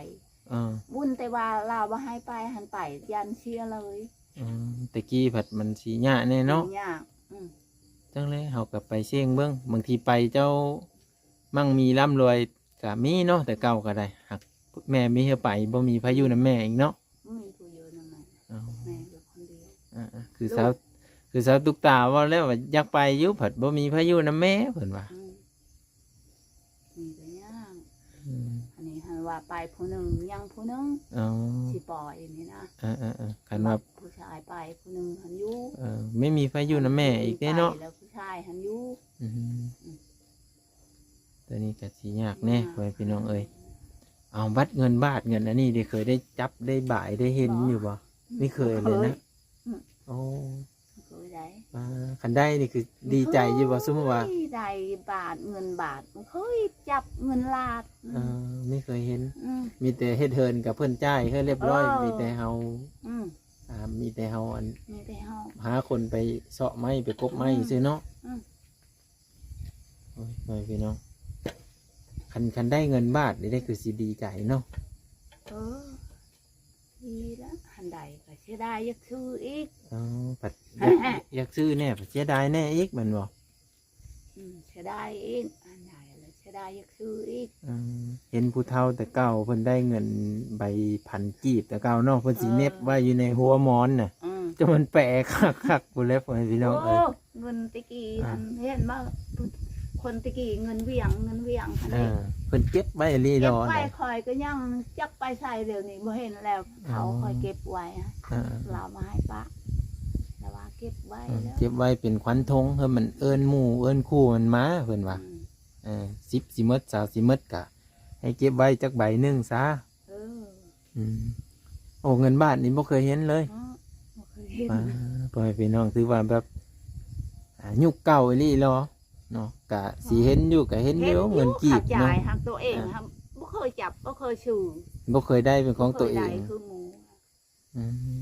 ເອີ ບຸນແຕ່ວ່າລາວບໍ່ໃຫ້ໄປຫັ້ນ ໄປຢ້ານເສຍເລີຍ. ອືມ ແຕ່ກີ້ພັດມັນຊິຍາກແດ່ເນາະ. ຍາກ. ອືມ ຈັ່ງໃດເຮົາກໍໄປສ່ຽງເບິ່ງ ບາງທີໄປເຈົ້າ ມັ່ງມີລ່ຳລວຍກະມີເນາະ ແຕ່ເກົ່າກະໄດ້ ຫາກແມ່ມີໃຫ້ໄປ ບໍ່ມີໃຜຢູ່ນຳແມ່ອີກເນາະ. ບໍ່ມີຜູ້ຢູ່ນຳແມ່. ອໍ ແມ່ຢູ່ຄົນດຽວ. ເອີໆ ຄືສາວ ຄືສາວຕຸກຕາເວົ້າແລ້ວວ່າຢາກໄປຢູ່ ພັດບໍ່ມີໃຜຢູ່ນຳແມ່ ເພິ່ນວ່າ. ອືມ ມີແຕ່ຍາກ. ອືມ ອັນນີ້ຫັ້ນວ່າໄປຜູ້ໜຶ່ງ ຍັງຜູ້ໜຶ່ງ. ອໍ ຊິປ່ອຍນີ້ນະ. ເອີໆໆ ຄັນວ່າຜູ້ຊາຍໄປຜູ້ໜຶ່ງຫັ້ນຢູ່. ເອີ ໄມ່ມີໃຜຢູ່ນຳແມ່ອີກເດ້ເນາະ. ໄປແລ້ວຜູ້ຊາຍຫັ້ນຢູ່. ອືມ ອືມ ຕົວນີ້ກໍຊິຍາກແດ່ ຍາກ ພໍ່ແມ່ພີ່ນ້ອງເອີຍ. ເອົາ ບັດເງິນບາດເງິນອັນນີ້ ໄດ້ເຄີຍໄດ້ຈັບໄດ້ບາຍໄດ້ເຫັນຢູ່ບໍ່? ບໍ່ ບໍ່ເຄີຍເລີຍນະ. ອືມ ໂອ້ ບໍ່ເຄີຍໄດ້. ອ່າ ຄັນໄດ້ນີ້ຄືດີໃຈຢູ່ບໍ່? ສົມມຸດວ່າໄດ້ບາດເງິນບາດ ບໍ່ເຄີຍຈັບເງິນລາດ. ເອີ ບໍ່ເຄີຍເຫັນ. ອືມ ມີແຕ່ເຮັດເຮືອນກັບເພິ່ນຈ່າຍໃຫ້ຮຽບຮ້ອຍ. ເອີ ມີແຕ່ເຮົາ ອືມ ອ່າ ມີແຕ່ເຮົາອັນ ມີແຕ່ເຮົາຫາຄົນໄປເຊາະໄມ້ໄປກົບໄມ້ ອືມ ຊື່ເນາະ. ອືມ ໂອ້ຍ ພໍ່ແມ່ພີ່ນ້ອງ ຄັນ ຄັນໄດ້ເງິນບາດນີ້ໄດ້ຄືຊິດີໃຈເນາະ. ເອີ ດີລະ ອັນໃດກໍເສຍດາຍຢາກຊື້ອີກ. ອໍ ພັດຢາກ ຢາກຊື້ແດ່ ພັດເສຍດາຍແດ່ອີກແມ່ນບໍ່? ອືມ ເສຍດາຍອີກ ອັນໃດລະເສຍດາຍຢາກຊື້ອີກ. ອືມ ເຫັນຜູ້ເຖົ້າແຕ່ເກົ່າເພິ່ນໄດ້ເງິນໃບພັນກີບແຕ່ເກົ່າເນາະ ເພິ່ນຊິ ເອີ ເໜັບໄວ້ຢູ່ໃນຫົວໝອນນະ. ອືມ ຈະມັນແປຄັກໆ ພຸ້ນແຫຼະ ພໍ່ແມ່ພີ່ນ້ອງເອີຍ. ໂອ້ ເງິນແຕ່ກີ້ ອ່າ ຫັ້ນ ເຫັນບໍ່ ຄົນແຕ່ກີ້ເງິນຫວຽງ ເງິນຫວຽງຫັ້ນເດ້ ອ່າ ເພິ່ນເກັບໄວ້ອີ່ຫຼີ. ເກັບໄວ້ ດອກ ຂ້ອຍກໍຍັງຈັກໄປໃສ ດຽວນີ້ບໍ່ເຫັນແລ້ວ. ເຖົ້າ ອໍ ຂ້ອຍເກັບໄວ້ ອ່າ ລາວມາໃຫ້ປະ ລາວວ່າເກັບໄວ້ ອ່າ ແລ້ວ ເກັບໄວ້ເປັນຂວັນຖົງ ເພື່ອມັນເອີ້ນໝູ່ເອີ້ນຄູ່ມັນມາ ເພິ່ນວ່າ. ອືມ ເອີ ສິບຊິໝົດ ຊາວຊິໝົດ ກະໃຫ້ເກັບໄວ້ຈັກໃບໜຶ່ງຊະ. ເອີ ອືມ ໂອ້ ເງິນບາດນີ້ບໍ່ເຄີຍເຫັນເລີຍ. ເນາະ ບໍ່ເຄີຍເຫັນ. ອ່າ ພໍ່ແມ່ພີ່ນ້ອງ ຖືວ່າແບບ ອ່າ ຍຸກເກົ່າອີ່ຫຼີເນາະ ເນາະ ກະຊິເຫັນຢູ່ ກະເຫັນຢູ່ ເຫັນຢູ່ ເງິນກີບເນາະ. ຫາກໂຕເອງ ອ່າ ຫາກບໍ່ເຄີຍຈັບ ບໍ່ເຄີຍຊື້ ບໍ່ເຄີຍໄດ້ເປັນຂອງໂຕເອງ ບໍ່ເຄີຍໄດ້ຄືໝູ່. ອືມ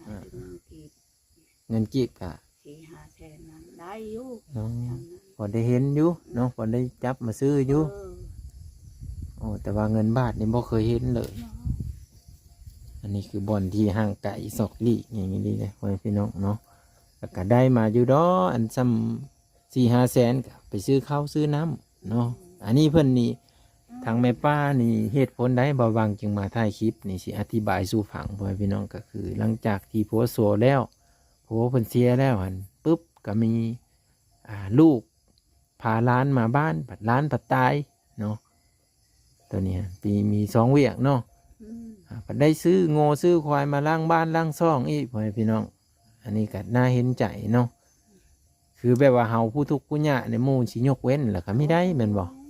ອ່າ ເງິນກີບ ເງິນກີບກະສີ່ຫ້າແສນນັ້ນໄດ້ຢູ່. ອໍ ພໍໄດ້ເຫັນຢູ່ເນາະ ພໍໄດ້ຈັບມາຊື້ຢູ່. ເອີ ໂອ້ ແຕ່ວ່າເງິນບາດນີ້ບໍ່ເຄີຍເຫັນເລີຍເນາະ. ອັນນີ້ຄືບ່ອນທີ່ຫ່າງໄກສອກຫຼີກຫຍັງອີ່ຫຼີເດ້ ພໍ່ແມ່ພີ່ນ້ອງເນາະ. ແລ້ວກະໄດ້ມາຢູ່ດອກ ອັນຊ່ຳສີ່ຫ້າແສນ ກະໄປຊື້ເຂົ້າຊື້ນ້ຳເນາະ. ອັນນີ້ເພິ່ນນີ້ ທາງແມ່ປ້ານີ້ ເຫດຜົນໃດບ່າວວັງຈຶ່ງມາຖ່າຍຄລິບນີ້ ຊິອະທິບາຍສູ່ຟັງ ພໍ່ແມ່ພີ່ນ້ອງ. ກໍຄືຫຼັງຈາກທີ່ຜົວໂສແລ້ວ ຜົວເພິ່ນເສຍແລ້ວຫັ້ນປຶບ ກໍມີ ອ່າ ລູກພາຫຼານມາບ້ານ ບັດຫຼານພັດຕາຍເນາະ. ຕົວນີ້ຫັ້ນ ທີ່ມີສອງວຽກເນາະ. ອືມ ອ່າ ພັດໄດ້ຊື້ງົວຊື້ຄວາຍມາລ້າງບ້ານລ້າງຊ່ອງອີກ ພໍ່ແມ່ພີ່ນ້ອງ. ອັນນີ້ກໍໜ້າເຫັນໃຈເນາະ. ຄືແບບວ່າເຮົາຜູ້ທຸກຜູ້ຍາກນີ້ ໝູ່ຊິຍົກເວັ້ນ ແລ້ວກໍມີໄດ້ແມ່ນບໍ່? ໂອ້ຍ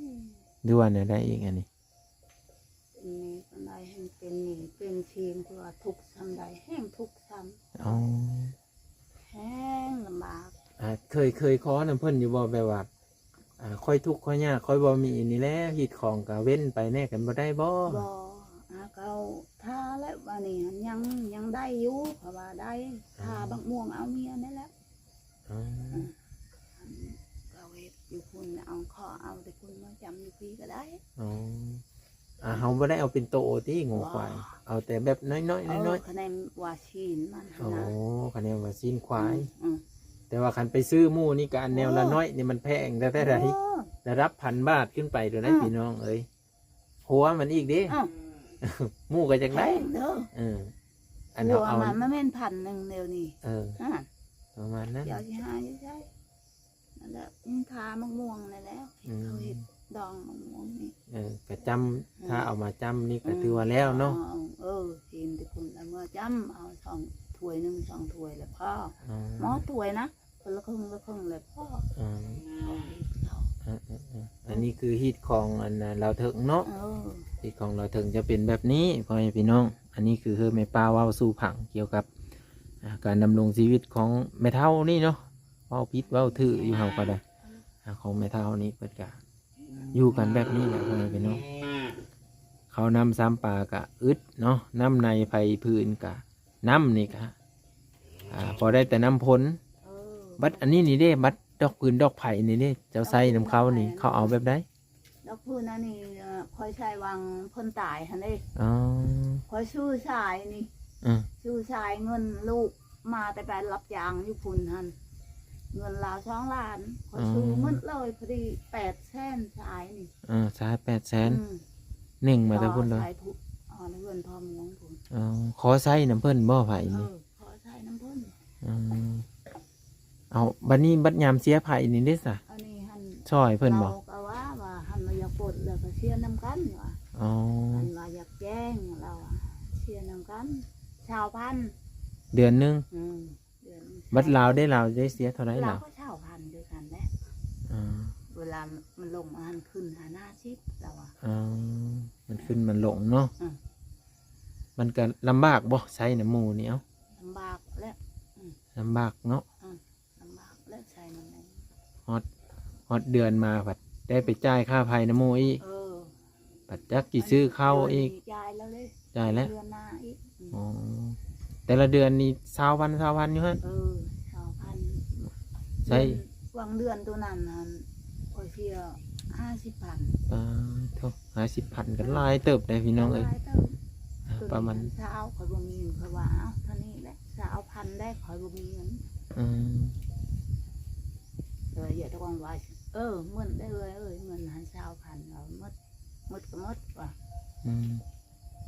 ຫຼືວ່າແນວໃດອີກອັນນີ້? ເປັນນີ້ປານໃດ ແຮ່ງເປັນໜີ້ເປັນສິນ ຄືວ່າທຸກສ່ຳໃດແຮ່ງທຸກສ່ຳ. ອໍ ແຮ່ງລຳບາກ. ອ່າ ເຄີຍ ເຄີຍຂໍນຳເພິ່ນຢູ່ບໍ່? ແບບວ່າ ອ່າ ຂ້ອຍທຸກຂ້ອຍຍາກ ຂ້ອຍບໍ່ມີນີ້ແຫຼະ ຮີດຄອງກໍເວັ້ນໄປແດ່ ກັນບໍ່ໄດ້ບໍ່? ບໍ່ ຫາເຂົາຖ້າແລ້ວ ບາດນີ້ຫັ້ນຍັງ ຍັງໄດ້ຢູ່ ເຂົາວ່າໄດ້ ຖ້າບັກມ່ວງເອົາເມຍນັ້ນແຫຼະ. ອໍ ເຂົາເຮັດຢູ່ພຸ້ນ ເອົາ ຂໍເອົາແຕ່ພຸ້ນມາຈຳຢູ່ພີ້ກໍໄດ້. ອໍ ອ່າ ເຮົາບໍ່ໄດ້ເອົາເປັນໂຕຕິງົວຄວາຍ? ບໍ່ ເອົາແຕ່ແບບນ້ອຍໆ ນ້ອຍໆ. ຄະແນນວ່າຊີ້ນມັນຫັ້ນນະ. ອໍ ຄະແນນວ່າຊີ້ນຄວາຍ. ອືມ ແຕ່ວ່າຄັນໄປຊື້ໝູ່ນີ້ກໍອັນແນວລະ ໂອ້ ນ້ອຍນີ້ມັນແພງແທ້ໆໃດ໋. ໂອ້ ລະດັບພັນບາດຂຶ້ນໄປໂດດໃດ໋ ອືມ ພີ່ນ້ອງເອີຍ. ຫົວມັນອີກເດ້. ອ້າວ ໝູ່ກໍຢາກໄດ້ ແພງເດີ. ເອີ ອັນເຮົາເອົາ ຫົວມັນ ມັນແມ່ນພັນໜຶ່ງດຽວນີ້. ເອີ ອ່າ ປະມານນັ້ນ. ດຽວຊິຫາຢູ່ໃສ? ນັ້ນແຫຼະ ອືມ ທາໝາກມ່ວງນັ້ນແຫຼະ. ອືມ ເຂົາເຮັດດອງໝາກມ່ວງນີ້. ເອີ ກະຈຳ ອືມ ຖ້າເອົາມາຈຳນີ້ກໍ ອືມ ຖືວ່າແລ້ວເນາະ. ເອີ ກິນແຕ່ພຸ້ນລະເມືອຈຳ ເອົາສອງຖ້ວຍໜຶ່ງ ສອງຖ້ວຍລະພໍ. ອໍ ໝໍ້ຖ້ວຍນະ ຄົນລະເຄິ່ງລະເຄິ່ງແລ້ວພໍ. ອືມ ເອີໆໆ ອັນນີ້ຄືຮີດຄອງອັນລາວເຖິງເນາະ. ເອີ ຮີດຄອງລາວເຖິງຈະເປັນແບບນີ້ ພໍ່ແມ່ພີ່ນ້ອງ. ອັນນີ້ຄືເຮີແມ່ປ້າເວົ້າສູ່ຟັງກ່ຽວກັບ ອ່າ ການດຳລົງຊີວິດຂອງແມ່ເຖົ້ານີ້ເນາະ. ເວົ້າຜິດເວົ້າຖືກຢູ່ເຮົາກໍໄດ້ ອ່າ ຂອງແມ່ເຖົ້ານີ້ເພິ່ນກະຢູ່ກັນແບບນີ້ແຫຼະ ພໍ່ແມ່ພີ່ນ້ອງ. ເຂົ້ານ້ຳຊຳປາກະອຶດເນາະ ນ້ຳໃນໃຜຜືນກະ ນ້ຳນີ້ກະ ອ່າ ພໍໄດ້ແຕ່ນ້ຳພົນ. ເອີ ບັດອັນນີ້ນີ້ເດ້ ບັດດອກຟືນດອກໄຟນີ້ເດ້ ເຈົ້າໃຊ້ນຳເຂົານີ້ ເຂົາເອົາແບບໃດ? ດອກຟືນອັນນີ້ ເອີ ຂ້ອຍໃຊ້ຫວ່າງເພິ່ນຕາຍຫັ້ນເດ້. ອໍ ຂ້ອຍຊື້ສາຍນີ້ ອືມ ຊື້ສາຍເງິນລູກມາແຕ່ໄປຮັບຈ້າງຢູ່ພຸ້ນຫັ້ນ ເງິນລາວສອງລ້ານ ຂ້ອຍຊື້ໝົດເລີຍ ພໍດີແປດແສນສາຍນີ້. ເອີ ສາຍແປດແສນ ອືມ ເໜັງມາແຕ່ພຸ້ນເລີຍ. ສາຍຜູ້ ອໍ ເຮືອນພໍ່ເມືອງພຸ້ນ. ອໍ ຂໍໃຊ້ນຳເພິ່ນບໍ່ ໄຟນີ້? ເອີ ຂໍໃຊ້ນຳເພິ່ນ. ອືມ ເອົາ ບັດນີ້ບັດຍາມເສຍໄຟນີ້ເດ້ສະ? ອັນນີ້ຫັ້ນ ຊ່ອຍເພິ່ນບໍ່? ລາວກໍວ່າ ວ່າຫັ້ນວ່າຢາກປົດແລ້ວກໍເສຍນຳກັນວ່າ. ອໍ ອັນວ່າຢາກແຈ້ງລາວວ່າເສຍນຳກັນ ຊາວພັນ ເດືອນໜຶ່ງ. ອືມ ເດືອນໜຶ່ງ. ບັດລາວເດ້ ລາວໄດ້ເສຍເທົ່າໃດລາວ? ລາວກໍຊາວພັນຄືກັນແຫຼະ. ອໍ ເວລາມັນລົງ ອັນນັ້ນຂຶ້ນ ຫ້າສິບ ລາວວ່າ. ອໍ ມັນຂຶ້ນມັນລົງເນາະ. ອືມ ມັນກໍລຳບາກບໍ່ ໃຊ້ນຳໝູ່ນີ້? ເອົ້າ ລຳບາກແຫຼະ. ອືມ ລຳບາກເນາະ. ອືມ ລຳບາກແຫຼະ ໃຊ້ນຳໝູ່. ຮອດ ຮອດເດືອນມາພັດໄດ້ໄປຈ່າຍຄ່າໄຟນຳໝູ່ອີກ. ເອີ ບັດຈັກຊິຊື້ເຂົ້າອີກ. ຈ່າຍແລ້ວເດ້ ຈ່າຍແລ້ວ ເດືອນໜ້າອີກ. ອືມ ອໍ ແຕ່ລະເດືອນນີ້ຊາວພັນ ຊາວພັນຢູ່ຫັ້ນ. ເອີ ຊາວພັນ. ໃຊ້ ເດືອນ ຫວ່າງເດືອນໂຕນັ້ນຫັ້ນ ຂ້ອຍເສຍຫ້າສິບພັນ. ປາໂທ້ ຫ້າສິບພັນກໍຫຼາຍເຕີບເດ້ພີ່ນ້ອງເອີຍ. ຫຼາຍເຕີບ. ປະມານ ໂຕນີ້ຫັ້ນຊາວ ຂ້ອຍບໍ່ມີເງິນ ຂ້ອຍວ່າ ເອົ້າ ເທົ່ານີ້ແຫຼະ ຊາວພັນໄດ້ ຂ້ອຍບໍ່ມີເງິນ. ອືມ ເອີ ເຢຍຕະກອງວ່າ ເອີ ໝົດໄດ້ເອີຍ ເອີຍ ເງິນຫັ້ນຊາວພັນ ວ່າໝົດ ໝົດກໍໝົດວ່າ. ອືມ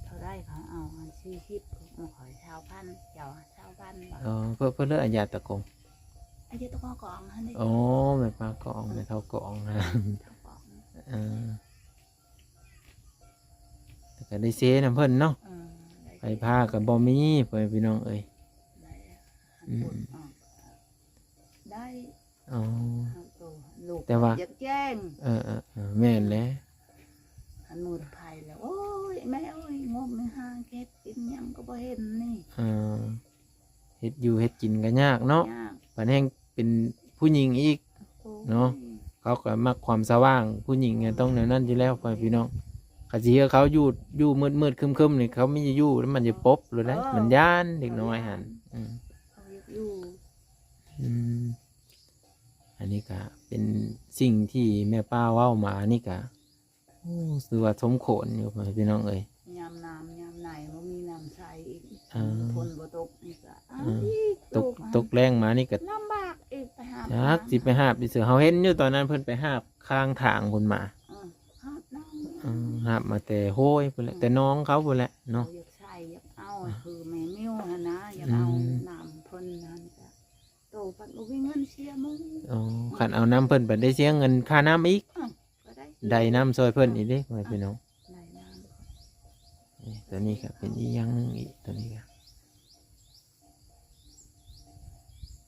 ເທົ່າໃດເຂົາເອົາ ອັນສີ່ສິບ ມາຂໍຊາວພັນ ເຈົ້າຊາວພັນວ່າ. ອໍ ເພິ່ນ ເພິ່ນເລີກອາຍາຕະກົງ ອາຍາຕະກອງຫັ້ນເດ້. ອໍ ແມ່ປ້າກອງ ແມ່ເຖົ້າກອງ. ເອີ ແຕ່ກໍໄດ້ເຊນຳເພິ່ນເນາະ. ເອີ ໄຟຟ້າກໍບໍ່ມີ ພໍ່ແມ່ພີ່ນ້ອງເອີຍ. ໄດ້ ອືມ ໄດ້. ອໍ ແຕ່ວ່າຢາກແຈ້ງ. ເອີໆໆ ແມ່ນແຫຼະ. ຄັນໝົດໄຟແລ້ວ ໂອ້ຍ ແມ່ເອີຍ ງົມຫາເກັບກິນຫຍັງກໍບໍ່ເຫັນນີ້. ເອີ ເຮັດຢູ່ເຮັດກິນກໍຍາກເນາະ. ຍາກ. ບັດແຮ່ງເປັນຜູ້ຍິງອີກ. ໂອ້ຍ ເນາະ ເຂົາກໍມັກຄວາມສະຫວ່າງ ຜູ້ຍິງກໍຕ້ອງແນວນັ້ນຢູ່ແລ້ວ ພໍ່ແມ່ພີ່ນ້ອງ. ຄັນຊິໃຫ້ເຂົາຢູ່ ຢູ່ມືດໆ ຄຶ້ມໆ ນີ້ ເຂົາມີຢູ່ ມັນຈະປົບໂລດໄດ໋. ເອີ ມັນຢ້ານເດັກນ້ອຍຫັ້ນ. ເຂົາຢ້ານ. ອືມ ເຂົາຢາກຢູ່. ອືມ ອັນນີ້ກໍເປັນສິ່ງທີ່ແມ່ປ້າເວົ້າມານີ້ກໍ ໂອ້ ຖືວ່າສົມຄວນຢູ່ ພໍ່ແມ່ພີ່ນ້ອງເອີຍ. ຍາມນ້ຳຍາມໃນບໍ່ມີນ້ຳໃຊ້ອີກ. ເອີ ຝົນບໍ່ຕົກນີ້ກໍ ເອີ ອີກ ຕົກ ຕົກແລ້ງມານີ້ກໍລຳບາກອີກ ໄປຫາບ ຈັກຊິໄປຫາບອີກເທື່ອ. ເຮົາເຫັນຢູ່ຕອນນັ້ນເພິ່ນໄປຫາບຂ້າງທາງພຸ້ນມາ. ເອີ ຫາບນ້ຳ. ເອີ ຫາບມາແຕ່ຫ້ວຍພຸ້ນແຫຼະ. ອືມ ແຕ່ໜອງເຂົາພຸ້ນແຫຼະເນາະ. ຢາກໃຊ້ ຢາກເອົາ ອືມ ຄືແມ່ມິວຫັ້ນນະ ຢາກເອົາ ອືມ ນ້ຳເພິ່ນຫັ້ນກະ ໂຕພັດບໍ່ມີເງິນເສຍໝູ່. ອໍ ຄັນເອົານ້ຳເພິ່ນ ພັດໄດ້ເສຍເງິນຄ່ານ້ຳອີກ. ເອີ ກໍໄດ້ ໄດ້ນ້ຳຊ່ອຍເພິ່ນອີກເດ້ ພໍ່ແມ່ພີ່ນ້ອງ. ໄດ້ນ້ຳ. ນີ້ ຕົວນີ້ກໍເປັນອີກຢ່າງໜຶ່ງອີກ ຕົວນີ້ກໍ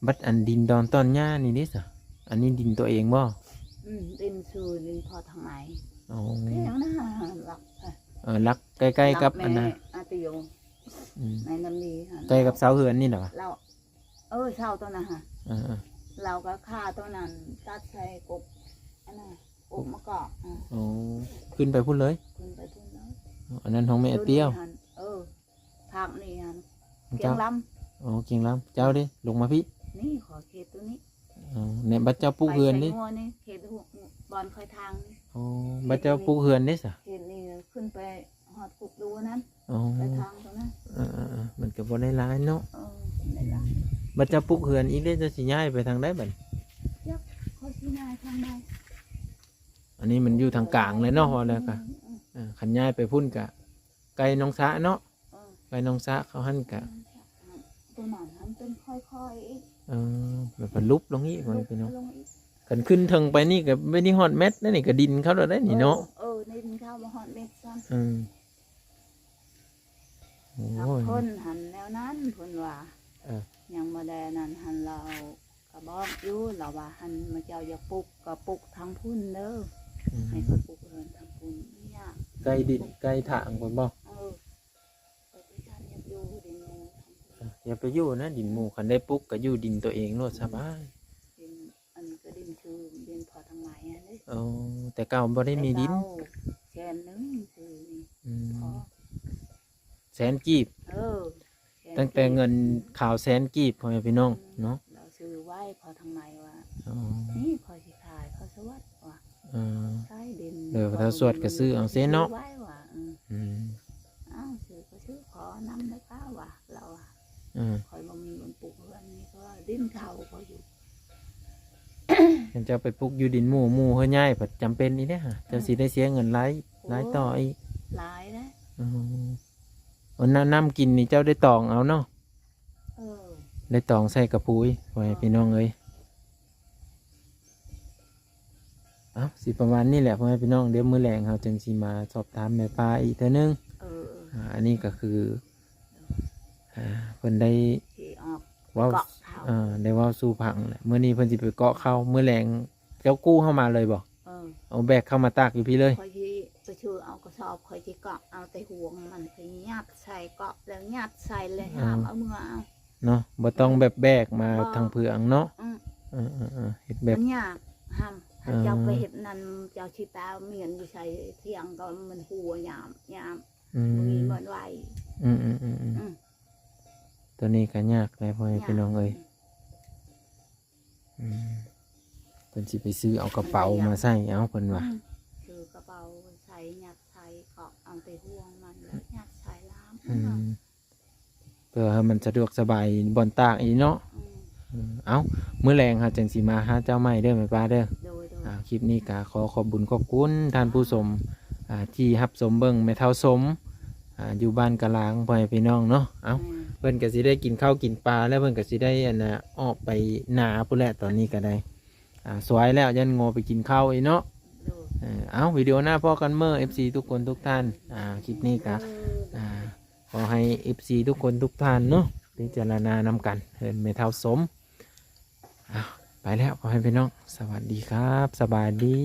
ບັດອັນດິນດອນຕອນຫຍ້ານີ້ເດ້ສະ? ອັນນີ້ດິນຕົວເອງບໍ່? ອືມ ດິນຊື່ ດິນພໍ່ທາງໃນ. ອໍ ເອີ ຫຼັກໃກ້ໆກັບອັນນັ້ນ ອາຕິໂຍ ອືມ ໃນນ້ຳດີຫັ້ນ ໃກ້ກັບເສົາເຮືອນນີ້ນະ. ເອີ ເສົາຕົວນັ້ນຫະ ເອີໆ ລາວກໍຄາຕົວນັ້ນ ຕັດໃສ່ກົກ ນະ ປຸກມະກອກ ອືມ ອໍ ຂຶ້ນໄປພຸ້ນເລີຍ? ຂຶ້ນໄປພຸ້ນເລີຍ. ອໍ ອັນນັ້ນຂອງແມ່ອາຕຽວ? ເອີ ພາກນີ້ຫັ້ນ ກຽງລຳ. ອໍ ກຽງລຳ. ເຈົ້າເດ້ ລົງມາພີ້? ນີ້ ຂໍເຂດໂຕນີ້. ອໍ ແນະ ບັດເຈົ້າປຸກເຮືອນເດ້? ໄປໄຊງົວນີ້ ເຂດ ບ່ອນຄອຍທາງນີ້. ອໍ ບັດເຈົ້າປຸກເຮືອນເດ້ສະ? ເຂດນີ້ຂຶ້ນໄປ ຮອດກຸກດູນັ້ນ. ອໍ ໄປທາງຕົງນັ້ນ. ເອີໆໆ ມັນກໍບໍ່ໄດ້ຫຼາຍເນາະ. ເອີ ບໍ່ໄດ້ຫຼາຍ. ບັດເຈົ້າປຸກເຮືອນອີກເດ້ ເຈົ້າຊິຍ້າຍໄປທາງໃດບັດ? ຈັກຂ້ອຍຊິຍ້າຍທາງໃດ. ອັນນີ້ມັນຢູ່ທາງກາງເລີຍເນາະ ວ່າແລ້ວກໍ ອືມ ເອີ ຄັນຍ້າຍໄປພຸ້ນກໍໃກ້ໜອງສະເນາະ. ເອີ ໃກ້ໜອງສະເຂົາຫັ້ນກໍ ຕົວນັ້ນຫັ້ນເປັນຄ່ອຍໆອີກ. ເອີ ແບບວ່າຫຼຸບລົງອີກ ຫຼຸບລົງອີກ ວ່າພີ່ນ້ອງ. ຄັນຂຶ້ນເທິງໄປນີ້ກໍໄປນີ້ຮອດແມັດແລ້ວນີ້ ກໍດິນເຂົາແລ້ວໄດ໋ນີ້ເນາະ. ເອີ ເອີ ດິນເຂົາບໍ່ຮອດແມັດຊ້ຳ. ເອີ ໂອ້ຍ ເພິ່ນຫັ້ນແນວນັ້ນ ເພິ່ນວ່າ. ເອີ ຍັງບໍ່ໄດ້ນັ້ນຫັ້ນ ລາວກໍບອກຢູ່ ລາວວ່າຫັ້ນ ໝູ່ເຈົ້າຢາກປຸກກໍປຸກທາງພຸ້ນເດີ. ອືມ ໃຫ້ຂ້ອຍປຸກເຮືອນທາງພຸ້ນ ຍາກ. ໃກ້ດິນໃກ້ທາງພຸ້ນບໍ່? ເອີ ຂ້ອຍຄືກັນ ຢາກຢູ່ດິນໝູ່. ເອີ ຢ່າໄປຢູ່ນະດິນໝູ່ ຄັນໄດ້ປຸກກໍຢູ່ດິນຕົວເອງໂລດ ສະບາຍ. ດິນ ອັນນີ້ກໍດິນຊື່ດິນພໍ່ທາງໃໝຫັ້ນເດ້. ອໍ ແຕ່ເກົ່າບໍ່ໄດ້ມີດິນ. ແສນໜຶ່ງຊື່ນີ້. ອືມ ພໍ ແສນກີບ. ເອີ ແສນ ຕັ້ງແຕ່ເງິນຂາວແສນກີບ ພໍ່ແມ່ພີ່ນ້ອງເນາະ. ອືມ ລາວຊື້ໄວ້ພໍ່ທາງໃໝວ່າ. ອໍ ນີ້ຂ້ອຍຊິຂາຍ ຂ້ອຍສະຫວັດວ່າ. ເອີ ໃຊ້ດິນ ເອີ ຖ້າສວດກໍຊື້ເອົາເຊເນາະ. ຊື້ໄວ້ວ່າ. ອືມ ອືມ ອ້າວ ຊື້ກໍຊື້ ຂໍນຳໄດ້ກໍວ່າ ລາວວ່າ. ເອີ ຂ້ອຍບໍ່ມີເງິນປຸກເຮືອນນີ້ ເພາະວ່າດິນເຂົາ ຂ້ອຍຢູ່. ຄັນເຈົ້າໄປປຸກຢູ່ດິນໝູ່ ໝູ່ເຮືອນໃຫຍ່ ພັດຈຳເປັນອີກເດ້ຫະ ເຈົ້າ ອືມ ຊິໄດ້ເສຍເງິນຫຼາຍ ໂອ້ ຫຼາຍຕໍ່ອີກ. ຫຼາຍເດ້. ອືມ ອັນນ້ຳ ນ້ຳກິນນີ້ເຈົ້າໄດ້ຕອງເອົາເນາະ. ເອີ ໄດ້ຕອງໃສ່ກະປຸຍ ພໍ່ແມ່ ເອີ ພີ່ນ້ອງເອີຍ. ເອົ້າ ຊິປະມານນີ້ແຫຼະ ພໍ່ແມ່ພີ່ນ້ອງ. ດຽວມື້ແລງເຮົາຈຶ່ງຊິມາສອບຖາມແມ່ປ້າອີກເທື່ອໜຶ່ງ. ເອີ ເອີ ອ່າ ອັນນີ້ກໍຄື ອ່າ ເພິ່ນໄດ້ ຊິອອກ ເວົ້າ ເກາະເຂົ້າ ເອີ ໄດ້ເວົ້າສູ່ຟັງແຫຼະ. ມື້ນີ້ເພິ່ນຊິໄປເກາະເຂົ້າ ມື້ແລງເຈົ້າກູ້ເຮົາມາເລີຍບໍ່? ເອີ ເອົາແບກເຂົ້າມາຕາກຢູ່ພີ້ເລີຍ. ຂ້ອຍຊິໄປຊື້ເອົາກະສອບ ຂ້ອຍຊິເກາະເອົາແຕ່ຮວງມັນ ຂ້ອຍຫຍັດໃສ່ ເກາະແລ້ວຫຍັດໃສ່ ແລ້ວຫາມເອົາເມືອເອົາ. ເນາະ ບໍ່ຕ້ອງແບບແບກມາ ບໍ່ ທາງເຜືອງເນາະ. ອືມ ເອີໆໆ ເຮັດແບບ ມັນຍາກຫຳ. ເອີ ເຈົ້າໄປເຮັດນັ້ນ ເຈົ້າຊິໄປເອົາມຽນຢູ່ໃສ ຖຽງກໍມັນຫົວຍາມ ຍາມ ອືມ ບໍ່ມີບ່ອນໄວ້. ອືມໆໆໆ ອືມ ຕົວນີ້ກໍຍາກແຫຼະ ພໍ່ແມ່ ຍາກ ພີ່ນ້ອງເອີຍ. ອືມ ເພິ່ນຊິໄປຊື້ເອົາກະເປົາມາໃສ່ເອົາ ເພິ່ນວ່າ. ອືມ ຊື້ກະເປົາໃສ່ ຫຍັດໃສ່ ເກາະເອົາແຕ່ຮວງມັນ ແລ້ວຫຍັດໃສ່ລາມ. ອືມ ເພື່ອໃຫ້ມັນສະດວກສະບາຍບ່ອນຕາກອີກເນາະ. ອືມ ເອີ ເອົ້າ ມື້ແລງເຮົາຈຶ່ງຊິມາຫາເຈົ້າໃໝ່ເດີແມ່ປ້າເດີ. ໂດຍໆ ອ່າ ຄລິບນີ້ກໍຂໍຂອບບຸນຂອບຄຸນທ່ານຜູ້ຊົມ ອ່າ ທີ່ຮັບຊົມເບິ່ງແມ່ເຖົ້າສົມ ອ່າ ຢູ່ບ້ານກະລາງ ພໍ່ແມ່ພີ່ນ້ອງເນາະ. ເອົ້າ ແມ່ນ ເພິ່ນກໍຊິໄດ້ກິນເຂົ້າກິນປາ ແລ້ວເພິ່ນກໍຊິໄດ້ ອັນນ່າ ອອກໄປນາພຸ້ນແຫຼະ. ຕອນນີ້ກໍໄດ້ ອ່າ ສວາຍແລ້ວ ຢ້ານງົວໄປກິນເຂົ້າອີກເນາະ. ໂດຍ ເອີ ເອົ້າ ວິດີໂອໜ້າພໍ້ກັນເມີ ເອັຟຊີ ທຸກຄົນທຸກທ່ານ. ອ່າ ຄລິບນີ້ກໍ ອ່າ ຂໍໃຫ້ ເອັຟຊີ ທຸກຄົນທຸກທ່ານເນາະ ພິຈາລະນານຳກັນ ເຮືອນແມ່ເຖົ້າສົມ. ອ້າວ ໄປແລ້ວ ພໍ່ແມ່ພີ່ນ້ອງ ສະຫວັດດີຄັບ ສະບາຍດີ.